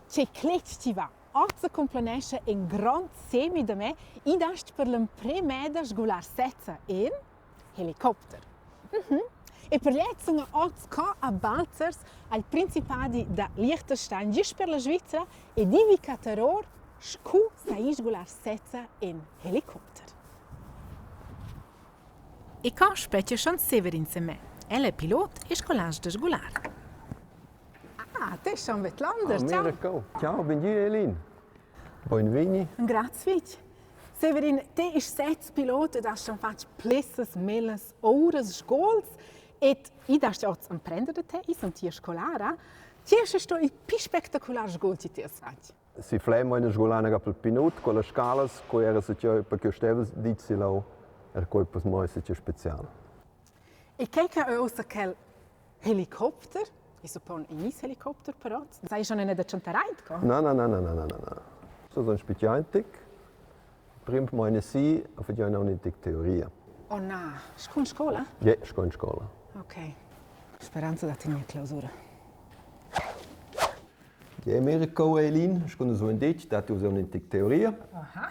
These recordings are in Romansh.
Che cletg ti va! Oz cumplenescha in grond semi da me id ast per l'emprema sgular sezza in helicopter. Mhm. E per gliez sun oz co a Balzers al Principadi da Liechtenstein gist per la Svizra ed ivi catteror scu sai sgular sezza in helicopter. E co spetga schon Severin se me. El è pilot e scolast da sgular. Ah, te schon Vetlander, ciao. Mirko. Ciao, bengi Elin. Benvegni. Grazie fitg. Severin, te ist sez pilot ed hast schon fatg plessas, mellas, ouras, sgols ed i dast oz emprender da te, i sun tia scolara. Ti es sto il più spectacular sgol ti ti has fatg? Si Flem eine sgolana pel pinut con las scalas, co era se perché stevas dici lau, er quei pos mai se special. E che che è ussa quel Helicopter? I suppon in nies helicopter però. Sai schon ina da tschantar co? Na, na, na, na, na, na, na, na. So son spigiantic. Prim meine si, a fagian un tic teoria. Oh na, sco in scola? Ja, sco in scola. Ok. Speranza da tener clausura. Ja, Mirko Elin, sco nus vein detg, dat uss un tic teoria. Aha.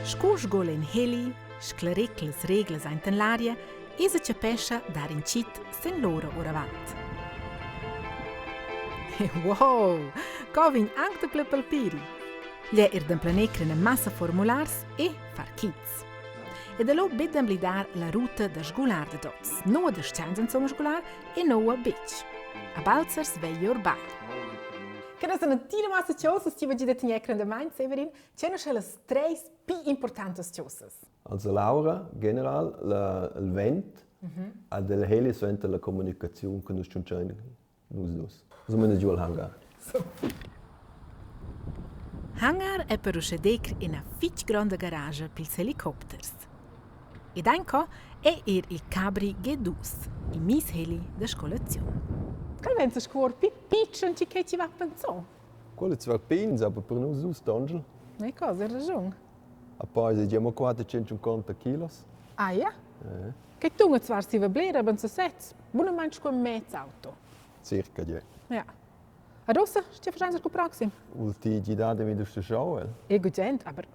Sco sgola in heli, sclaric las reglas ainten l'aria e se chapescha dar in chit sen lora oravant. Wow! Co vegn anc da ple palpiri. Gl'è er d'emplenir ina massa formulars e far kits. E da lo bet d'emblidar la ruta da sgular da dots. Noua da scienza insomma sgular e noua betg. A Balzers vegli orbai. Che das eine tira massa chosas ti va gi da tegner grandamaint, Severin, Tge sono las treis più importantes chosas? Also l'aura general, la, il vent, mm -hmm. ad el heli suenter la communicaziun che nus tschunchein nus dus. Insomma, giu al hangar. So. Hangar è per uschè dir ina fitg gronda garage pils helicopters. Ed anco è er il Cabri G2, il mies heli da scolaziun. Quel vegn scuor pi pitschen che ti va pensò. Quella è zwar pigns, aber per nus dus tongel. Ne cosa, hai ragiun. A poi se giamo 450 kilos. Ah ja? Eh. Che tunga zwar si va blera, ben sesez, bunamain sco mez auto. Circa, ja. Ja. Adesso stia facendo il proxim. Ulti gidade mi dus schauel. E gugent, aber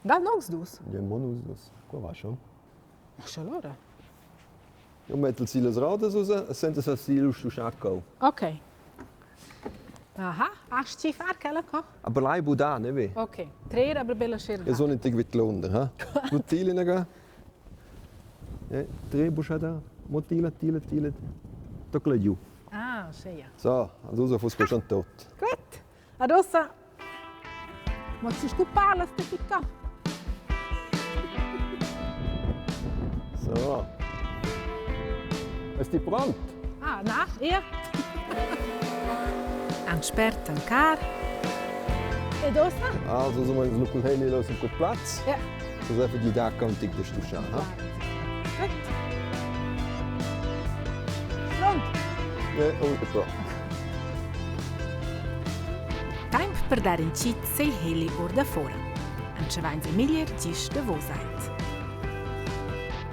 dal nox dus. Ja, mo nus dus. Qua va schon. Ma schon allora. Io mettel si las rodas ussa e sento sa si lu stuschar Ok. Aha, hast du far quella co? Aber lei budà, ne ve? Ok, trer aber bella sera. Io sono in tig Londra, ha? Motile naga. Eh, tre buschada. Motile, tile, tile. Tocca giù. Ah, sì. So, adesso fosse schon tot. Gut. Adesso Ma ci scupar ste piccà. So. Bist du pronto? Ah, na, ja. An spert car. Ed ossa? Also so wir col heli los in quel Platz. Ja. So einfach die da kommt ich das du schon, ha? Gut. Pronto? Ja, und qua. Temp per dar in chit segl heli or da fora. Antschevains il meglier gist davos aint.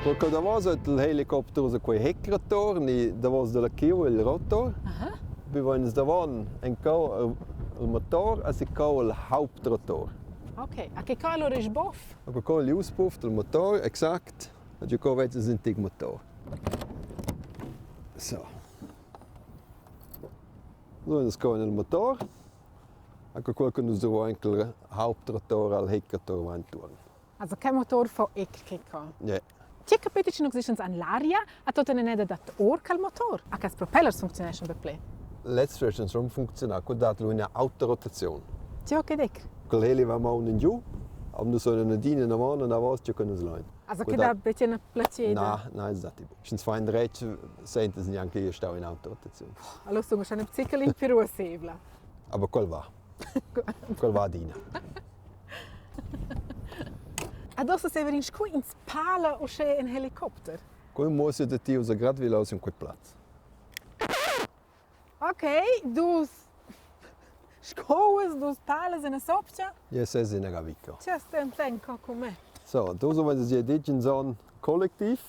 Quel che davos è il helicopter usa quei heckrator ni davos dalla chiu il rotor. Aha. Wir wollen davon en cau il motor e si cau il Hauptrotor. Ok, a che color es bof? A che color l'uspuff del motor, exakt. E giu co vezes in tic motor. So. Nus co il motor. Anche quel che nus dovro anche il Hauptrotor al Heckator intuorn. Also che motor fa ec che co? Yeah. Ti capite che nu an l'aria a tot una neda dat or cal motor? A cas propellers funzioneschan be ple. Letztes rum funziona, quel dat lu ina autorotazione. Ti ho che dec? Quel heli va maun in giu, aber nus sollen adina in avon und avos giu können nus lein. Also che da betg ina placeida? Na, na, es dat Sch'ins fa endretg, sentas gnanca io stau in autorotaziun. Allora sun schon ün zichel più ruossevla. Aber quel va. Quel va adina. Adesso Severin, scu ins pala uschè in helicopter? Quel muossa da ti ussa grad vi in quei plaz. Ok, dus scoas, dus palas e una sopcha. Yes, es in gavico. Tge stem sen co con me? So, dus wenn sie ditg in son kollektiv.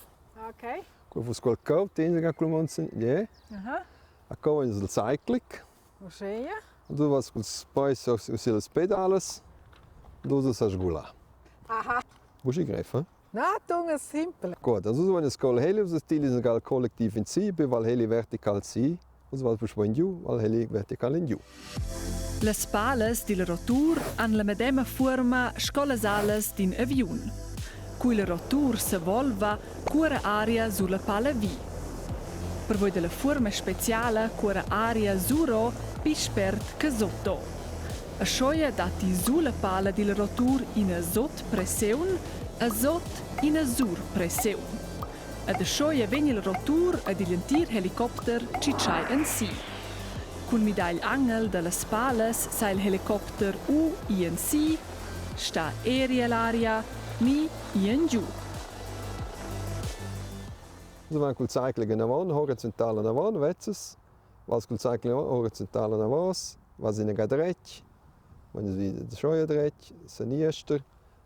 Ok. Quel fuss quel cheu, tin ga cul monsen, yeah. Aha. A co ins il cyclic. Uscheia. Du vas culs peis sur las pedalas, du sa sgular. Aha. Buschi grev, eh? Na, tung è simpel. Gut, also so wenn es col heli us stil is gal collectiv in si, val heli vertical si, us val puspei in giu, val heli vertical in giu. Las palas dil rotur han la medema fuorma sco las alas d'in aviun. Cu il rotur sevolva, cuora aria sulla pala vi. Pervoi dalla fuorma speciala cuora aria suro pli spert che sotto. Aschia datti sulla pala dil rotur ina sotpressiun e sot ina surpressiun. Ed aschia vegn il rotur ed igl entir helicopter tschitschai ensi. Cun midar igl anghel dallas palas sa il helicopter u ir ensi, star eri ell'aria ni ir engiu. So van cul cycling anavon, horizontal anavon, vezzas, vas cul cycling horizontal anavos, vas in ga dretg, wenn es wieder scheuer dretg, seniester,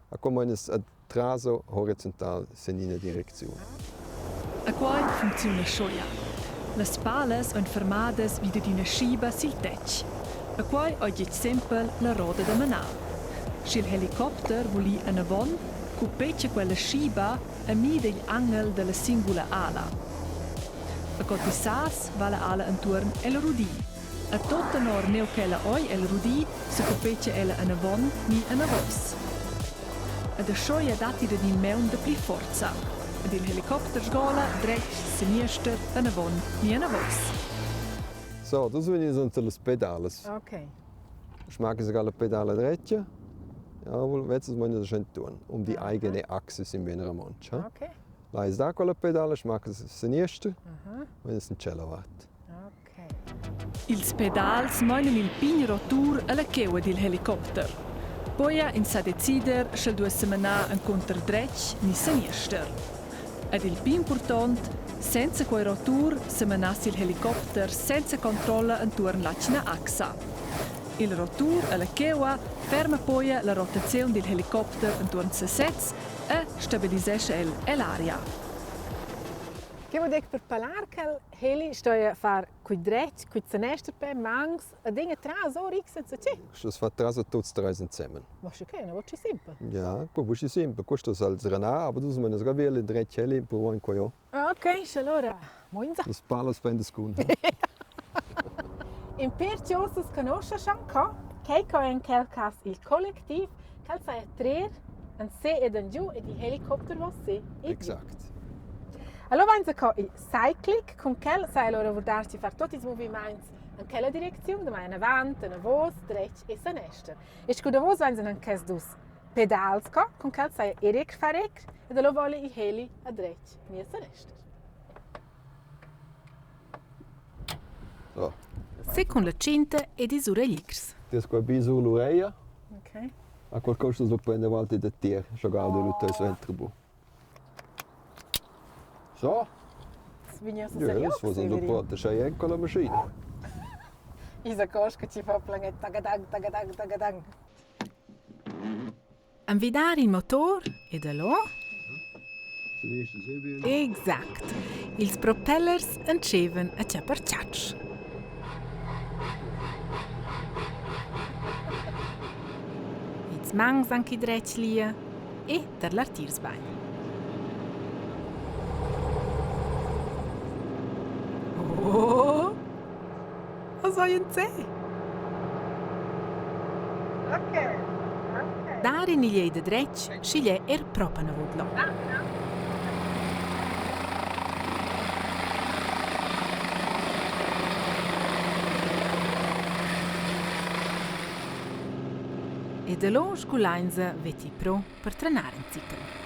a come es a traso horizontal sen ina direcziun. E quai funcziuna schoia. Las palas ein fermadas vi dad ina schiba sil tetg. E quai ei gest sempel la roda da manar. Sch'il helicopter vul ir anavon, cupecha quella schiba e mida igl anghel dalla singula ala. E co ti sas, va la ala entuorn el rudi. E tot tenor neu ch'ella ei el rudi, secupecha ella anavon ni anavos. Ed aschia datti dad in maun dapli forza. Ed il helicopter sgola dretg, seniester, anavon ni anavos. So, das vegn unter las pedalas. Okay. Schmecke sogar la pedala dretga. Jawohl, jetzt muss man schon tun, um die eigene Achse sind wir in Romansch. Okay. La es da quella pedala, schmecke seniester, wenn es in cella vat. Ils pedals meinan il pign rotur alla cheua dil helicopter. Poia ins sa decider, sch'el duess semenar encunter dretg ni seniester. Ed il pli impurtont, senza quei rotur semenass il helicopter senza controlla entuorn l'atgna axa. Il rotur alla cheua ferma poia la rotaziun dil helicopter entuorn sesez e stabilisescha el ell'aria. Che vuol dir per parlar quel heli stoja far cui dretg, cui sanester per mangs adina tras or x senza che. Das fa tras tuts treis ensemen. Ma sche che, non voce simpel. Ja, qua voce simpel. Questo è il srenar, aber das man sogar wieder dretg heli provan qua jo. Ok, allora, moinza. Das palas prendes cun. In per chosas conosce schon co, che co in quel cas il collectiv, quel saja trer en se ed en giu ed il helicopter va se e Exakt. Allora vainsa co il cyclic, cun quel sai allora vurdarsi far tuot ils movimaints in quella direcziun, damai inavant, anavos, dretg e sanester. E scu davos vainsa in quels dus pedals co, cun quel sai Erik far ec ed allora vole il heli a dretg ni a sanester. So. Se cun la cinta ed ils uregliers. Ti qua bi sur l'ureia. Okay. A qualcosa so prende avanti da tier, giocare lu teis ventre bu. So. Ja, das was so pronta schei enco la maschina. Isa cosca ci fa planet tagadang tagadang tagadang. Envidar il motor ed allò? Exact. Ils propellers entschevan a tschappar chatsch. Ils mangs anche dretg lia e tar l'artiers bagn. Oh! Was soll in se? Okay. Okay. Dar in igl ei da dretg, sch'igl è er propa navot là. E da lo sgulainsa veti pro per trenar in zichel.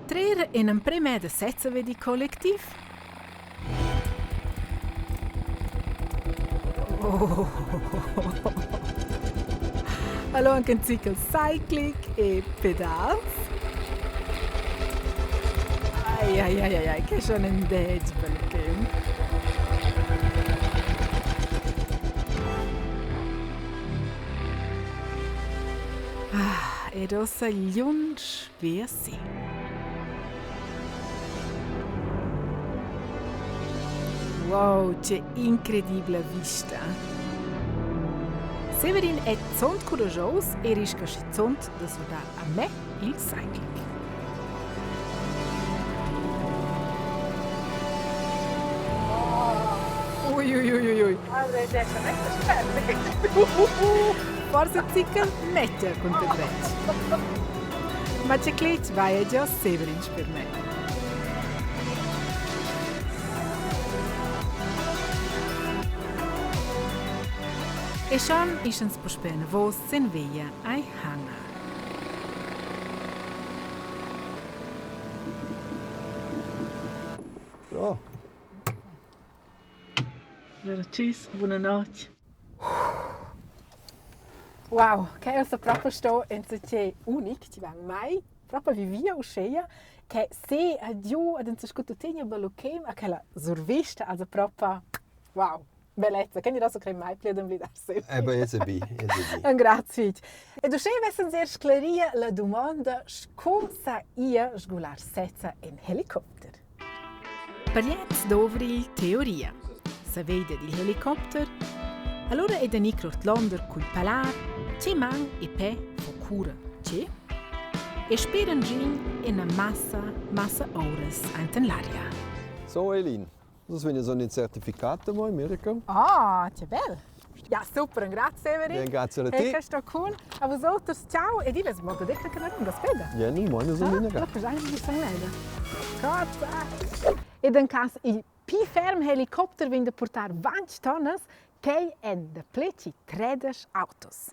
Trer in emprema da sezza vedi collectiv? Oh. Allora anche un zichel cycling e pedals. Ai, ai, ai, ai, ai, che schon ein deg bel game. Ah, ed ossa lunsch via si. Wow, che incredibla vista! Severin è zont curagios e risca schizunt da surdar a me il cycling. Ui, ui, ui, ui, ui. Forse zicca metter cun te dretg. Ma che cletg vai già Severin per me. E schon ischans puspè enavos sin via ai hangar. Ja. Allora, tschüss, buna notg. Wow, che è proprio sto insatge unic, ti van mai proprio vivia uscheia che se a giu ad ins scututegna belluchem a quella survista also proprio wow. Bellezza, che da so crei mai pli ad emblidar se. Eh beh, es bi, es bi. Grazie fitg. Ed uschè vessans er scleria la dumonda sco sa ia sgular sezza en helicopter. Per gliez dovri teoria. Sa veda dil helicopter, allora è da nicr ordlonder cul palar, che man e pe fo cura, che? E speran gin ina massa, massa ouras ainten l'aria. So, Elin, das vegn so in certificat mo in America. Ah, che bel! Ja, super, grazie Severin. Ja, grazie a te. Hey, questo è cool. A vosotros, ciao e dives modo detto che non da speda. Ja, non muoio so ah, Cazza! Ed en cas il pi ferm helicopter vegn da portar 20 tonnas, quei èn da pleci 13 autos.